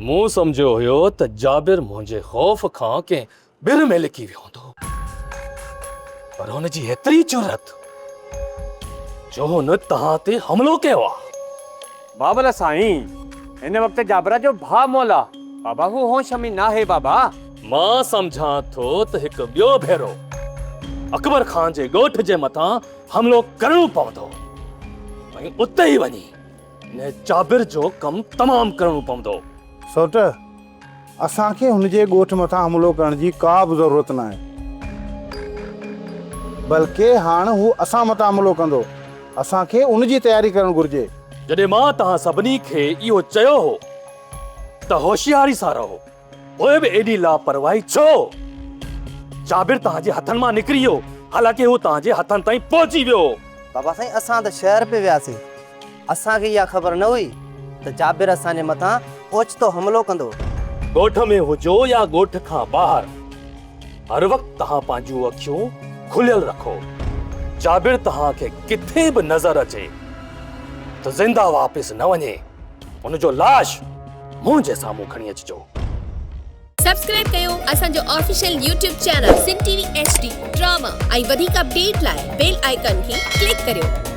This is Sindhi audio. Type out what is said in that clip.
مون سمجهيو هيو ته جابر منهنجي خوف کان ڪنهن ٻر ۾ لڪي ويو هوندو، پر هن جي ايتري جرئت جو هن توهان تي حملو ڪيو آ. بابل سائين، هن وقت جابر جو ڀاء مئل آ. بابا هو هوش ۾ ناهي بابا. مان سمجهان ٿو ته هڪ ٻيو ڀيرو اڪبر خان جي ڳوٺ جي مٿان حملو ڪرڻو پوندو ۽ اتي ئي وڃي انهيء جابر جو ڪم تمام ڪرڻو پوندو. سئوٽ، اسان کي هن جي ڳوٺ مٿان حملو ڪرڻ جي ڪا به ضرورت ناهي. بلڪه هاڻ هو اسان مٿان حملو ڪندو. اسان کي ان جي تياري ڪرڻ گهرجي. جڏهن مان توهان سڀني کي اهو چيو هو ته هوشياري سان رهو، پوء به ايڏي لاپرواهي ڇو؟ جابر توهان جي هٿن مان نڪري ويو، حالانڪه هو توهان جي هٿن تائين پهچي ويو هو. بابا سائين اسان ته شهر پئي وياسين، اسان کي اها خبر نه هئي ته جابر اسان جي مٿان اوچتو حملو ڪندو. ڳوٺ ۾ هجو يا ڳوٺ کان ٻاهر، هر وقت توهان پنهنجون اکيون کليل رکو. جابر توهان کي ڪٿي به نظر اچي ته زنده واپس نه وڃي، ان جو لاش منهنجي سامهون کڻي اچجو. سبسڪرائب ڪيو اسان جو official YouTube channel Sindh T V H D drama ۽ وڌيڪ اپڊيٽ لاء بيل آئيڪان کي ڪلڪ ڪريو.